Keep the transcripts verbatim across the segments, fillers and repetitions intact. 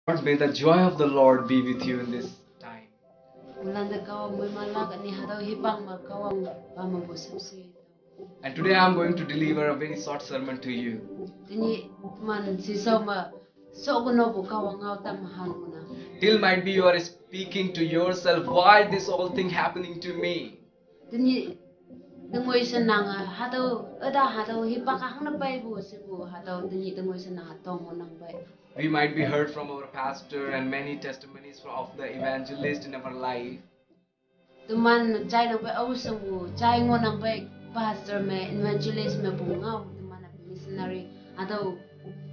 Lord, may the joy of the Lord be with you in this time. Ulanda Kahwang mui malak ani hatüo hipak me Kahwang pa me bo sipsi. And today I'm going to deliver a very short sermon to you. Tenyih teman sisao me sok no bu Kahwang ngao tam han kuna. Till might be you are speaking to yourself, why this all thing happening to me? Tenyih tengoi senang hatüo, üta hatüo hipak hangne pei bu sipu hatüo tenyih tengoi senang tong nang pei. We might be heard from our pastor and many testimonies from, of the evangelist in our life. Teman jai nang pei au semu jai ngo nang pei pastor me evangelist me bungao teman missionary hatüo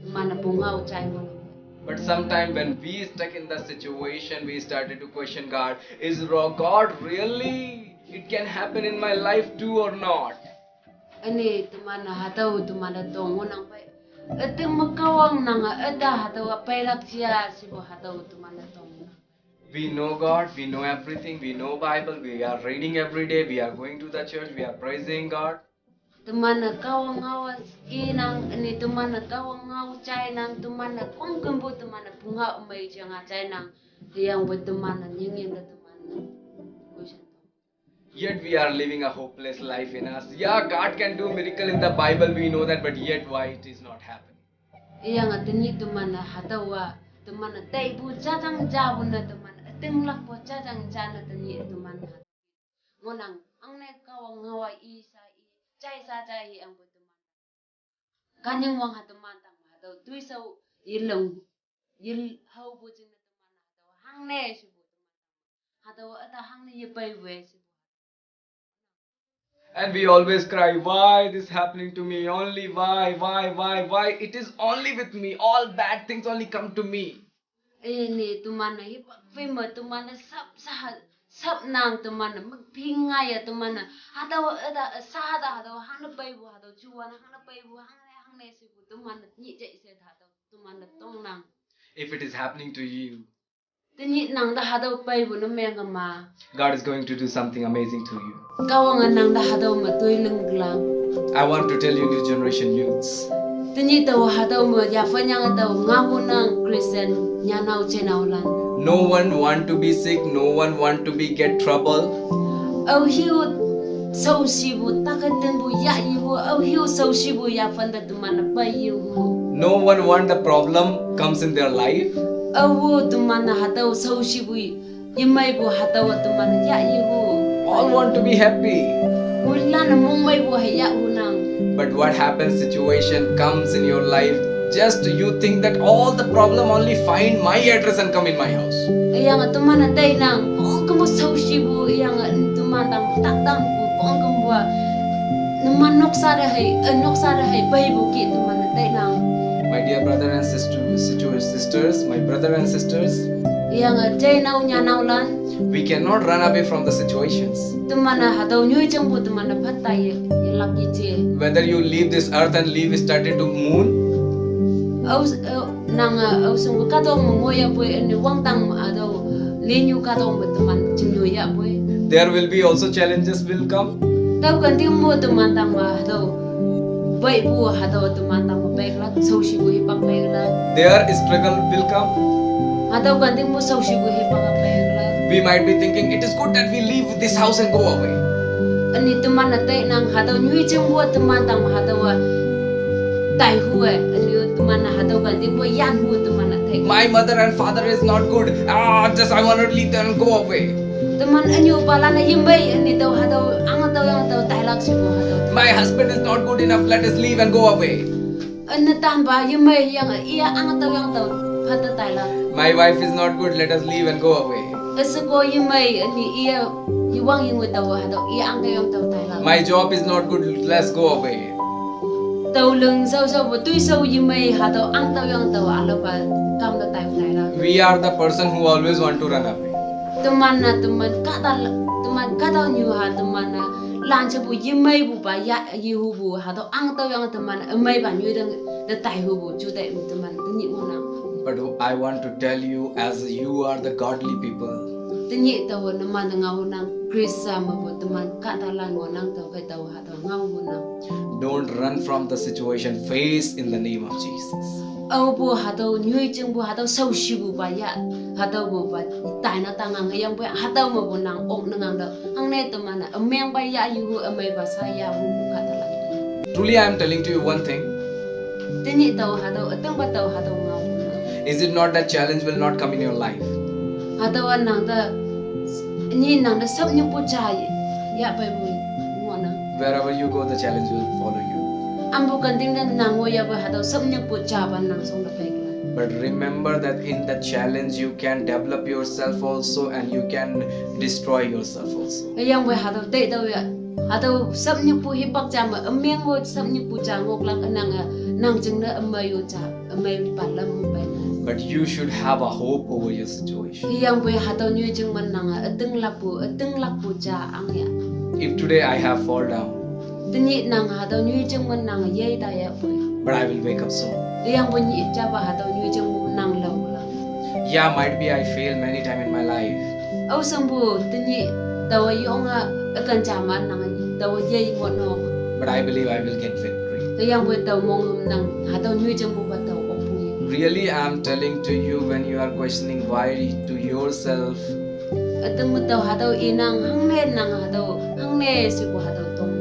teman bungao jai ngo nang pei. But sometime when we stuck in the situation, we started to question God, is ro-, God really, it can happen in my life too or not? Ani teman hatüo teman tong ngo nang pei. Üting me Kahwang nang üta hatüo peilak jia sipu hatüo teman tong. We know God, we know everything, we know Bible, we are reading every day, we are going to the church, we are praising God. Teman Kahwang ngao inang, ani teman Kahwang ngao jai nang, teman kongkempu teman pungao mei jang jai nang, yang bu teman nyingin teman. Yet we are living a hopeless life in us. Yeah, God can do miracle in the Bible, we know that, but yet why it is not happening? Yang tenyih teman hatüo wa, teman taipu jajang jabu ne teman, ütinglak pu jajang jane tenyih teman. Ngonang, angne Kahwang ngao i sa i, jai sa jai i ang bu teman. Kanying wang ha teman tang hatüo, tuisao yilong, yil hao bu jing ne teman hatüo, hangne sipu teman. Hatüo üta hangne yepei we sipu. And we always cry, why this happening to me? Only why, why, why, why? It is only with me. All bad things only come to me. Ini teman hipak pei me teman sap sa sap nang teman mekping ngai ya teman hatüo üta sa ta hatüo hangne pei bu hatüo juan hangne pei bu hangne hangne sipu teman nyih jai se hatüo teman tong nang. If it is happening to you, Tenyih nang ta hatüo pei bu ne meng ma. God is going to do something amazing to you. Kahwang nang ta hatüo me toi ling lang. I want to tell you, new generation youths. Tenyih tao hatüo me ya fanyang tao ngapu nang Christian nyanao jenao lan. No one want to be sick, no one want to be get trouble. Au hiu sao sipu, takan tenpu, ya yipu, au hiu sao sipu, ya fan ta teman pei yipu. No one want the problem comes in their life. Au teman hatüo sao sipu, yemei bu hatüo teman ya yipu. All want to be happy. Mulan mongmei bu hai ya hu nang. But what happens, situation comes in your life, just you think that all the problem only find my address and come in my house. Yang teman tai nang, oh, kemu sao sipu, yang teman tang tak tang bu, kong kemu. Teman noksa de hai, eh, noksa de hai, pei bu ki teman tai nang. My dear brother and sister, sister, sisters, my brother and sisters, Yang jai nao nyanao lan. We cannot run away from the situations. Teman hatüo nyoi jang bu teman phat tai ye lak ye je. Whether you leave this earth and leave started to moon, Au, eh, nang, eh, au sung bu katong me ngoi ya poi, ene wang tang me hatüo, linyu katong me teman jing nyoi ya poi. There will be also challenges will come. Tao kan ting mo teman tang me hatüo. Pei bu hatüo teman tang me pei lak, sao sipu hipak pei lak. There struggle will come. Hatüo kan ting mo sao sipu hipak pei lak. We might be thinking it is good that we leave this house and go away. Ani teman tai nang hatüo nyoi jang bu teman tang me hatüo wa. Tai hu eh, ani teman hatüo kan ting mo yan hu teman tai. My mother and father is not good. Ah, just I want to leave them and go away. Teman anyu palan yemei ani tao hatüo ang tao yang tao tai lak sipu hatüo. My husband is not good enough. Let us leave and go away. Ene tanpa yemei yang iya ang tao yang tao phat tai lak. My wife is not good. Let us leave and go away. Ese ko yemei ani iya yewang yengwe tao hatüo iya ang tao yang tao tai lak. My job is not good. Let's go away. Tao leng sao sao bu tui sao yemei hatüo ang tao yang tao ala pa kam ta tai tai lak. We are the person who always want to run away. Teman na teman kata teman kata nyu ha teman na lan se bu yemei bu pa ya ye hu bu hatüo ang tao yang teman emei pa nyu dang de tai hu bu ju tai teman tenyih mo nang. But I want to tell you, as you are the godly people, Tenyih tao ne man ngao nang Krista me bu teman kata lan ngo nang tao kai tao hatüo ngao mo nang. Don't run from the situation. Face in the name of Jesus. Aopu hatüo nyoijingpu hatüo shaoshipupa ya, hatüopupa taina tangang hüyangpoi hatüo mepu nang okne ngang tüo. Hangne teman-e ümeng pa ya yuhu ümei pa sa ya hu pu kahtalan. Truly, I am telling to you one thing. Tenyih tao hatüo, ütingpa tao hatüo ngao. Is it not that challenge will not come in your life? Hatüowa nang te, ni nang te sapnyikpu ja yahpeipu ngohnang. Wherever you go, the challenge will follow you. Ampu kanting te nang ngohyahpu hatüo sapnyikpu japa nang shongte peikla. But remember that in the challenge, you can develop yourself also and you can destroy yourself also. Hüyangpoi hatüo teitüoh ya, hatüo sapnyikpu hipak ja me, ümeng-o sapnyikpu ja ngohlak ünang-e, nang jingne ümei-o ja, ümei pa lam mu peina. But you should have a hope over your situation. Hüyangpoi hatüo nyoijing me nange, ütinglakpu, ütinglakpu ja ang ya. If today I have fall down, Tenyih nang hatüo nyoijing me nang yei ta yahpoi. but I will wake up soon. Hüyangpoi nyih japa hatüo nyoijing me nang laola. Yeah, might be I fail many times in my life. Aoshangpu tenyih taowa yonge ükan ja ma nang taowa yei ngohno. But I believe I will get victory. Hüyangpoi tao monghüm nang hatüo nyoijingpupa tao okpu ye. Really, I am telling to you, when you are questioning why to yourself, Üting me tao hatüo inang hangne nang hatüo hangne shepu hatüo tong.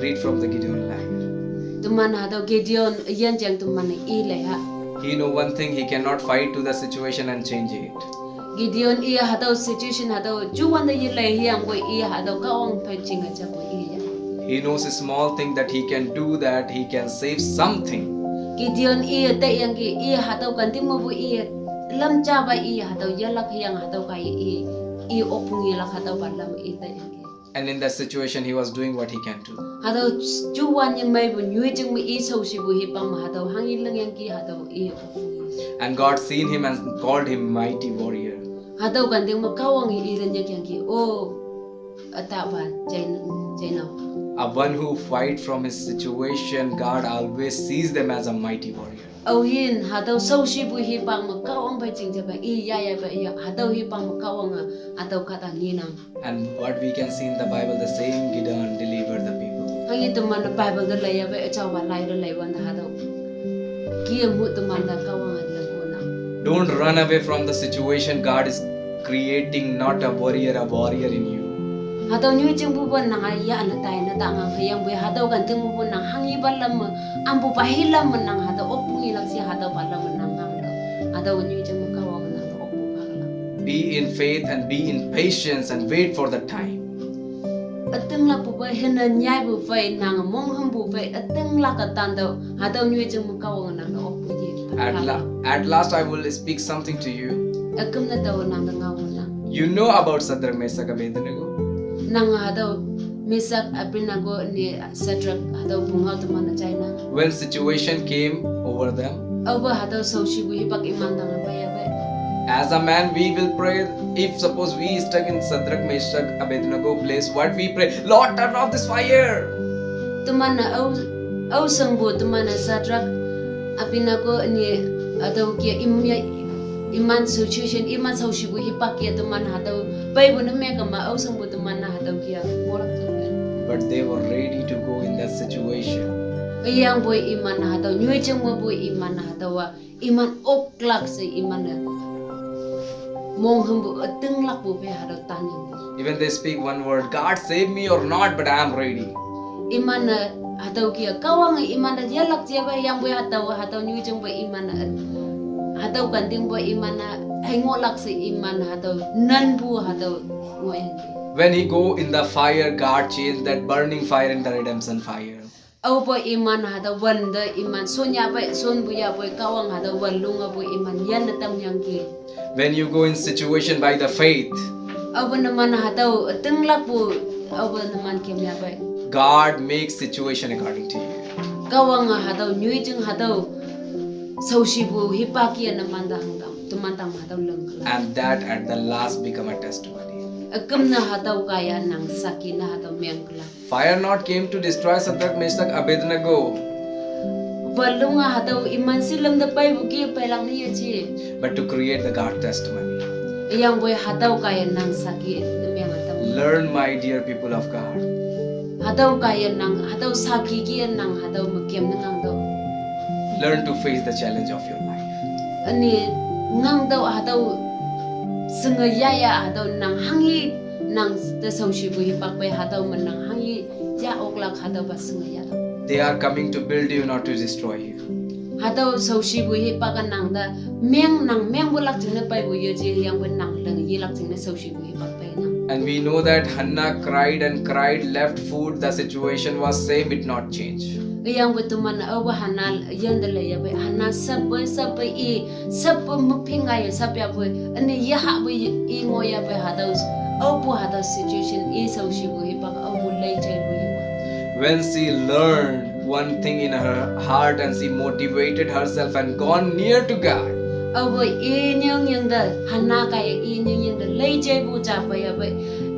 Read from the Gideon life. Teman hatüo Gideon üyin jeng teman-e i lei ha. He know one thing, he cannot fight to the situation and change it. Gideon i hatüo situation hatüo juwante yelei hüyangpoi i hatüo Kahwang phei jinge japu i ya. He knows a small thing that he can do that, he can save something. Gideon i taiyangki i hatüo kanting mepu i lam japa i hatüo yelak hüyange hatüo kaiye i, i okpu yelak hatüopa lam i taiyangki. And in that situation, he was doing what he can do. Hatüo juwan yemeipu nyoijing me i shaoshipu hipak me hatüo hanghe lingyangki hatüo i okpu. And God seen him and called him mighty warrior. Hatüo kanting me Kahwange i te nyikyangki, o, ütapa jai, jainao. A one who fight from his situation, God always sees them as a mighty warrior. Aohin hatüo shaoshipu hipak me Kahwang phei jingjapa i yayapa i hatüo hipak me Kahwange hatüo kahta ngenang. And what we can see in the Bible, the same Gideon delivered the people. Hanghe teman-e Bible te leiyahpei üjaopa lai te leiwante hatüo kih-e mu teman te Kahwange lam ngohnang. Don't run away from the situation. God is creating not a warrior, a warrior in you. Hatüo nyoijingpupa nange yane taine tangang hüyangpoi hatüo kanting mepu nang hanghepa lam me, ampupa hi lam me nang hatüo okpu yelak she hatüopa lam me nang ngang tüo. Hatüo nyoijing me Kahwange nang te okpu phalak. Be in faith and be in patience and wait for the time. Ütinglakpu phei, hine nyaipu phei, nang monghümpu phei, ütinglak-e tantüoh, hatüo nyoijing me Kahwange nang te okpu ye. At, la- at last, I will speak something to you. Üküm ne tao nang te ngao ngohnang. You know about Shadrach, Meshach, Abednego. Nang hatüo Meshach, Abednego ni Shadrach hatüo pungao teman-e jainang. When situation came over them, Aope hatüo shaoshipu hipak iman tange peiyahpei. As a man, we will pray. If suppose we stuck in Shadrach, Meshach, Abednego place, what we pray? Lord, turn off this fire. Teman-e ao, aoshangpu teman-e Shadrach, Abednego ni hatüo kih-a imye, iman situation, iman shaoshipu hipak kih-a teman hatüo peipu ne mekama aoshangpu teman-e hatüo kih-a ngohlak teman. But they were ready to go in that situation. Hüyangpoi iman hatüo nyoijing mepu iman hatüowa iman oklak she iman-e monghümpu ütinglakpu phei hatüo tanyang. Even they speak one word, God save me or not, but I am ready. Iman-e hatüo kih-a Kahwange iman-e yelak jepa yangpoi hatüo, hatüo nyoijing phei iman-e hatüo kanting phei iman-e hei ngohlak she iman hatüo nanpu hatüo ngohyangki. When he go in the fire, God changed that burning fire in the redemption fire. Aope iman hatüo wün te iman shonyahpei, shonpu yahpoi Kahwang hatüo wün lung apu iman yanne tamyangki. When you go in situation by the faith, Aope numan hatüo ütinglakpu, aope numan kemyahpei. God makes situation according to you. Kahwange hatüo nyoijing hatüo shaoshipu hipak kih-a numan te hangtang, teman tang hatüo lingkelak. And that at the last become a testimony. Üküm ne hatüo kaiye nang saki ne hatüo mengkelak. Fire not came to destroy Shadrach, Meshach, Abednego, Wün lung-a hatüo iman shilam te peipu kih-a peilak ne yeje. But to create the God testimony. Hüyangpoi hatüo kaiye nang saki ne menge tam. Learn, my dear people of God. Hatüo kaiye nang, hatüo saki kih-a nang hatüo me kem ne ngang tüoh. Learn to face the challenge of your life. Ani ngang tüo hatüo shinge yaya hatüo nang hanghi nang te shaoshipu hipak pei hatüo me nang hanghi ya oklak hatüopa shinge yatüoh. They are coming to build you, not to destroy you. Hatüo shaoshipu hipak-a nang te meng nang mengpu lak jingne peipu yeje hüyangpoi nang ling yelak jingne shaoshipu hipak peinang. And we know that Hannah cried and cried, left food, the situation was same, it not change. Hüyangpoi teman aopu Hannah yinte leiyapei Hannah sappe sappe i sappe meping aye sap yapoi, üne yehahpu i ngohyapoi hatüo, aopu hatüo situation i shaoshipu hipak aopu lei jaipu i. When she learned one thing in her heart and she motivated herself and gone near to God. Aopu i nying ying te Hannah kaiye i nying ying te lei jaipu japei yapei.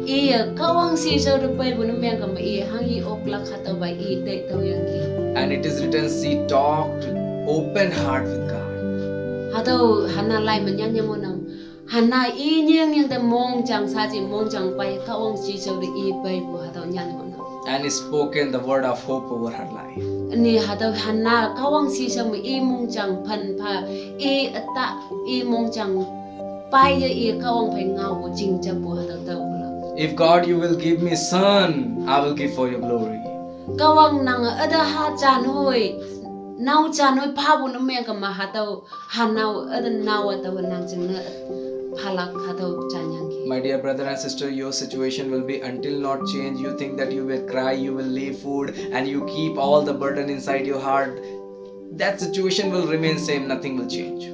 Iye Kahwang shishao te peipu ne mengkeme i hanghi oklak hatüopa i tei tüoyangki. And it is written, she talked open heart with God. Hatüo Hannah lai me nyan yang ngohnang. Hannah i nying ying te mongjang shaji mongjang pei Kahwang shishao te i peipu hatüo nyan ngohnang. And spoken the word of hope over her life. Ni hatüo Hannah Kahwang shishao me i mongjang phen pha, i üta, i mongjang peiye i Kahwang phei ngaopu ching japu hatüo tüopu la. If God, you will give me son, I will give for your glory. Kahwang nange üta ha janhoi, nao janhoi phapu ne mengkeme hatüo Hannah-o üte nao-a taowe nang jingne phalak hatüo janyangki. My dear brother and sister, your situation will be until not change. You think that you will cry, you will leave food, and you keep all the burden inside your heart. That situation will remain same, nothing will change.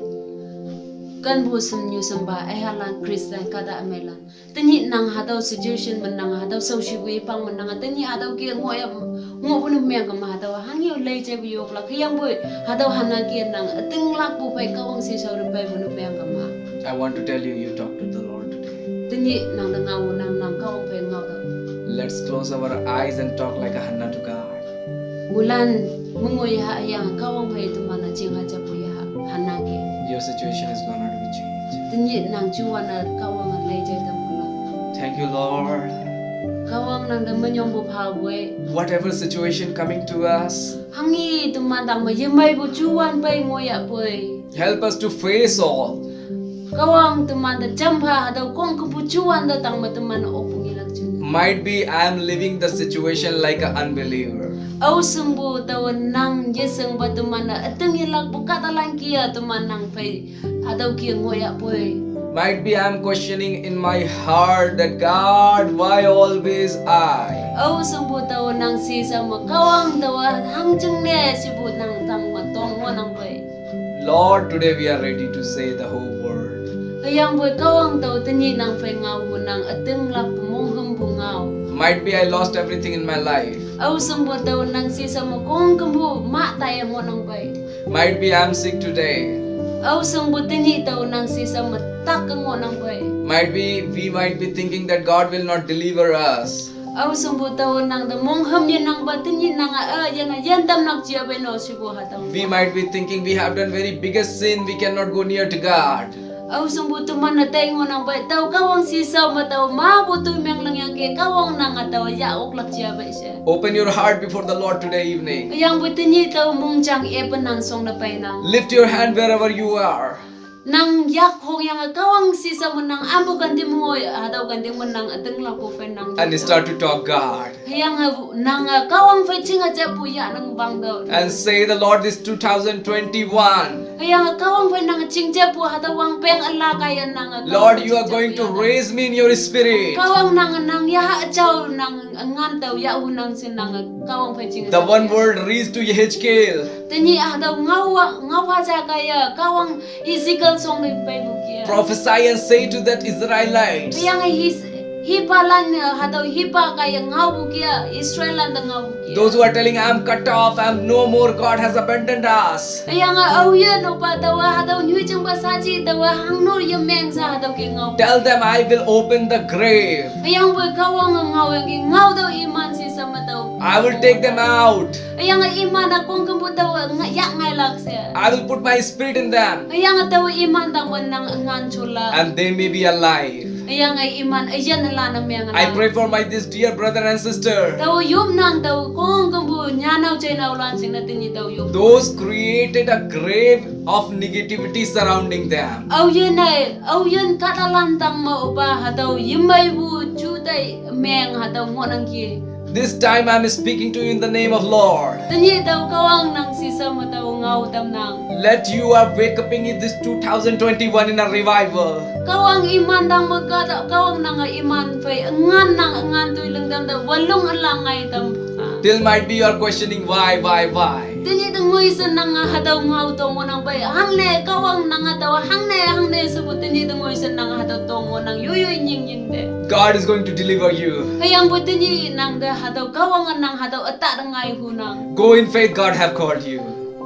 Kenpu shemnyu shempa, aihalan Christian kahta ümeilan. Tenyih nang hatüo situation me nang hatüo shaoshipu ipang me nang tenyih hatüo ke ngohya ngohpu ne mengkeme hatüo hanghe-o lei jaipu yoklak. Hüyangpoi hatüo Hannah ke nang ütinglakpu phei Kahwang shishao te peipu ne mengkeme. I want to tell you, you talk to the Lord today. Tenyih nang te ngao nang nang Kahwang phei ngao tüoh. Let's close our eyes and talk like a Hannah to God. Mulan mengoi ha yang Kahwang phei teman-e jingha japu ya Hannah ke. Your situation is gonna be changed. Tenyih nang juwan-e Kahwang-e lei jai tam mulan. Thank you, Lord. Kahwang nang te menyongpu phawe. Whatever situation coming to us, hanghe teman tangme yemeipu juwan pei ngohyahpoi. Help us to face all. Kahwang teman te jampha hatüo khongkümpu juwan te tangme teman okpu ngelak jing. Might be I am living the situation like an unbeliever. Aoshingpu taowe nang yeshingpa teman-e üting yelakpu kahtalan kia teman nang phei hatüo ke ngohyahpoi. Might be I am questioning in my heart that God, why always I? Aoshingpu taowe nang shishao me Kahwang taowe hangjingne shepu nang tangme tong ngohnang pei. Lord, today we are ready to say the whole word. Hüyangpoi Kahwang tao tenyih nang phei ngaopu nang ütinglakpu monghümpu ngao. Might be I lost everything in my life. Aoshingpu tao nang shishao me khongkümpu mah taiye ngohnang pei. Might be I am sick today. Aoshingpu tenyih tao nang shishao me tak-e ngohnang pei. Might be we might be thinking that God will not deliver us. Aoshingpu tao nang te monghüm yenangpa tenyih nang-a, a, yane yantamlak jia pei no shepu hatüo. We might be thinking we have done very biggest sin, we cannot go near to God. Aoshingpu teman-e tei ngohnang pei tao Kahwang shishao me tao mapu toi menglang yangke Kahwang nang-a tao yah oklak jia pei she. Open your heart before the Lord today evening. Hüyangpoi tenyih tao mongjang epe nang shongne peinang. Lift your hand wherever you are. Nang yak hongyange Kahwang shishao me nang ampu kanting me ngoi hatüo kanting me nang ütinglakpu phei nang. And start to talk God. Hüyange nange Kahwang phei chingha japu yahnang wangtüoh. And say, the Lord, this two thousand twenty-one. Hüyange Kahwang phei nang ching japu hatüo wangpeng üla kaiye nange Kahwang Lord, you are going to raise me in your spirit. Kahwang nange nang yaha jao nang ngan tao yahu nang she nange Kahwang phei ching. The one word reached to Ezekiel. Tenyih hatüo ngao, ngaowa ja kaiye Kahwang Ezekiel shongne peipu kia. Prophesy and say to that Israelites. Hüyange hi, hipalan, eh, hatüo hipa kaiye ngaopu kia, Israellan te ngaopu kia. Those who are telling, I am cut off, I am no more, God has abandoned us. Hüyange aoyin opa taowe hatüo nyoijingpa shaji taowe hangno yemeng she hatüo ke ngao. Tell them, I will open the grave. Hüyangpoi Kahwange ngaoyangki ngao tüo iman shishao me tao. I will take them out. Hüyange iman-a khongkümpu taowe nga, yak ngailak she. I will put my spirit in them. Hüyange taowe iman tangpe nang ngan jolak. And they may be alive. Hüyange iman üyin üla ne meng. I pray for my this dear brother and sister. Tao yop nang tao kong kempu nyanao jeinao lan jingne tenyih tao yop. Those created a grave of negativity surrounding them. Aoyin-e, aoyin kahtalan tangme opa hatüo yemeipu juteih meng hatüo ngohnangki. This time I'm speaking to you in the name of Lord. Tenyih tao Kahwang nang shisao me tao ngao tamnang. Let you are waking in this two thousand twenty-one in a revival. Kahwang iman tangme kahta, Kahwang nange iman phei üngan nang üngan toi ling tam tao walong üla ngai tam. Till might be you are questioning why, why, why. Tenyih te ngoi she nange hatüo ngao tong ngohnang pei. Hangne Kahwang nange tao hangne hangne shepu tenyih te ngoi she nange hatüo tong ngohnang yoi yoi nying nying te. God is going to deliver you. Hüyangpoi tenyih nang te hatüo Kahwange nang hatüo ütah te ngai hunang. Go in faith, God have called you.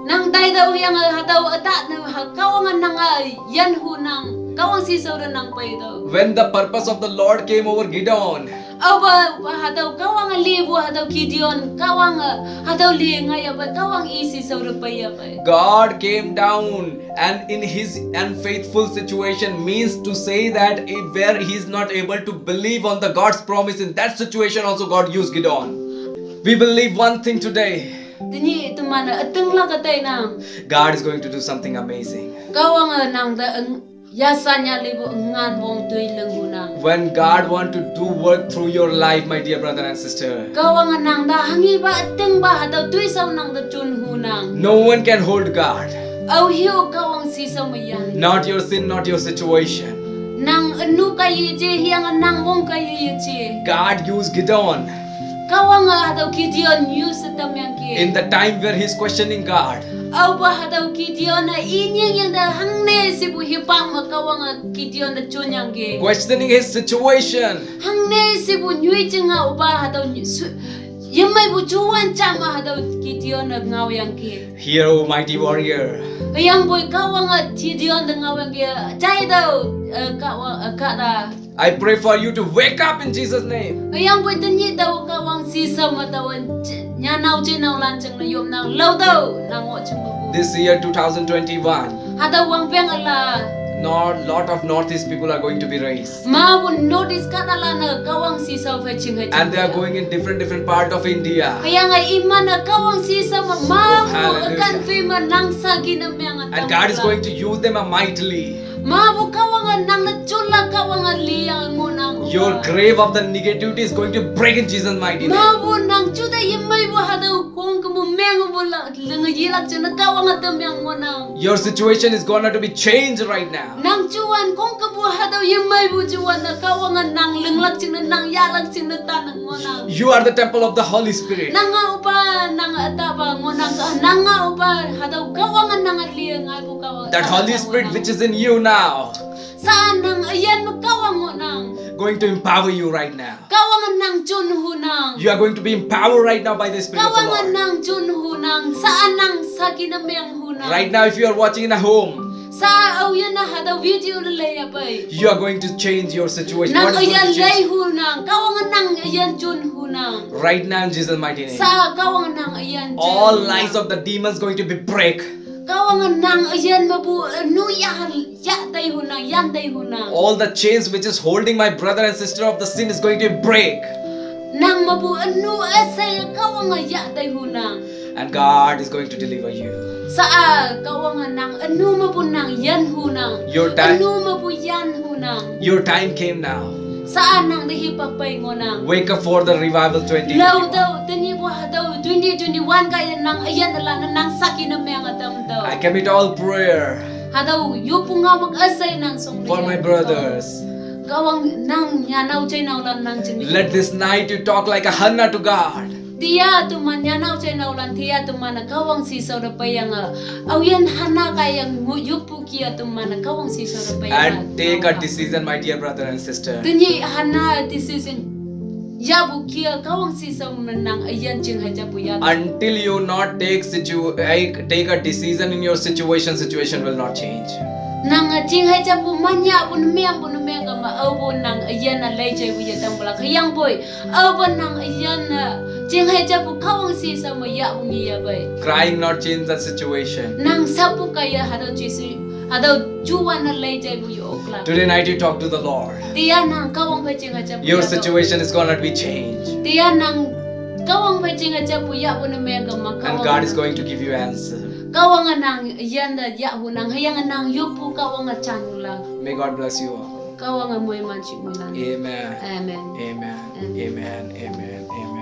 Nang taitüoh hüyange hatüo ütah ne ha Kahwange nange yin hunang. Kahwang shisao te nang peitüoh. When the purpose of the Lord came over Gideon, Aopa, pa hatüo Kahwange lipu hatüo Gideon, Kahwange hatüo li ngaiya pei, Kahwang i shisao te peiya pei. God came down and in his unfaithful situation means to say that if where he is not able to believe on the God's promise, in that situation also God used Gideon. We believe one thing today. Tenyih teman-e ütinglak-e tainang. God is going to do something amazing. Kahwange nang te eng, yasan ya lipu üngan wong toi ling hunang. When God want to do work through your life, my dear brother and sister, Kahwange nang te hanghipa ütingpa hatüo toishao nang te jon hunang. No one can hold God. Aohe-o Kahwang shisao me yan. Not your sin, not your situation. Nang ünu kaiye je, hüyange nang wong kaiye yeje. God used Gideon. Kahwange hatüo Gideon use tamyangki. In the time where he's questioning God, Aopa hatüo Gideon-e i nying ying te hangne shepu hipak me Kahwange Gideon te jonyangki. Questioning his situation. Hangne shepu nyoi jinge opa hatüo nyi-, su-, yemeipu juwan jam me hatüo Gideon-e ngaoyangki. Hear, O mighty warrior. Hüyangpoi Kahwange Gideon te ngaoyangki. Jaitüoh, eh, Kahwang, eh, kahta. I pray for you to wake up in Jesus' name. Hüyangpoi tenyih tao Kahwang shisao me tao nyanao jeinao lan jingne yopnang laotüoh nang ngoh jingmepu. This year two thousand twenty-one, Hatüo wangpeng üla. North, lot of Northeast people are going to be raised. Mapu Northeast kahtalan-e Kahwang shisao phei jinghei. And they are going in different different part of India. Hüyange iman-e Kahwang shisao me mapu Hallelujah. ükan phei me nang saki ne meng. And God is going to use them mightily. Mapu Kahwange nang te jonlak Kahwange liyange ngohnang. Your grave of the negativity is going to break in Jesus' mighty name. Mapu nang juteih yemeipu hatüo kong kemu mengpu la linge yelak jingne Kahwange tamyang ngohnang. Your situation is gonna to be changed right now. Nang juwan kong kemu hatüo yemeipu juwan-e Kahwange nang linglak jingne nang yahlak jingne tanang ngohnang. You are the temple of the Holy Spirit. Nang-a opa, nang ütahpa ngohnang ka, nang-a opa, hatüo Kahwange nang üli ngaipu Kahwang. That Holy Spirit which is in you now Sha nang üyin me Kahwang ngohnang. Going to empower you right now. Kahwange nang jon hunang. You are going to be empowered right now by the Spirit of the Kahwange Lord. Nang jon hunang. Sha nang saki ne meng hunang. Right now, if you are watching in a home, sha aoyin-a hatüo video te leiya pei, you are going to change your situation. Nang God is going üyin to change. Lei hunang. Kahwange nang üyin jon hunang. Right now, in Jesus' mighty name. Sha Kahwange nang üyin jon All hunang. Lies of the demons going to be break. Kahwange nang üyin mepu ünu ya, ya tei hunang, yan tei hunang. All the chains which is holding my brother and sister of the sin is going to break. Nang mepu ünu üshei Kahwange ya tei hunang. And God is going to deliver you. Sha Kahwange nang ünu mepu nang yan hunang. Your time- Ünu mepu yan hunang. Your time came now. Sha nang te hipak pei ngohnang. Wake up for the revival twenty. Lao tüo, tenyihpu hatüo, twenty twenty-one kaiye nang üyin üla ne nang saki ne meng ütam tüo. I commit all prayer Hatüo yoppu ngao mak üshei nang shong. For my brothers. Kahwang nang nyanao jeiheinaolan nang jing. Let this night you talk like a Hannah to God. Tiya teman nyanao jeiheinaolan, tiya teman-e Kahwang shishao te peiyange, aoyin Hannah kaiye ngu yoppu kia teman-e Kahwang shishao te peiyange. And take a decision, my dear brother and sister. Tenyih Hannah decision yahpu kia Kahwang shishao me nang üyin jinghei japu ya. Until you not take situ- I- take a decision in your situation, situation will not change. Nang-e jinghei japu manyahpu ne mengpu ne meng kama aopu nang üyin-a leijeipu ye tangpulak. Hüyangpoi aopu nang üyin-a jinghei japu Kahwang shishao me yahpu ngi ya pei. Crying not change the situation. Nang sapu kaiye hatüo Jesu Hatüo juwan ne lei jaipu yo okla. Today night you talk to the Lord. Tiya nang Kahwang phei jing ajap. Your situation is gonna be changed. Tiya nang Kahwang phei jing ajap pu yahpu ne meng kema. And God is going to give you answer. Kahwange nang yanda yahpu nang, hüyange nang yoppu Kahwange janlang. May God bless you all. Kahwange moiman shi moilan. Amen. Amen. Amen. Amen. Amen. Amen.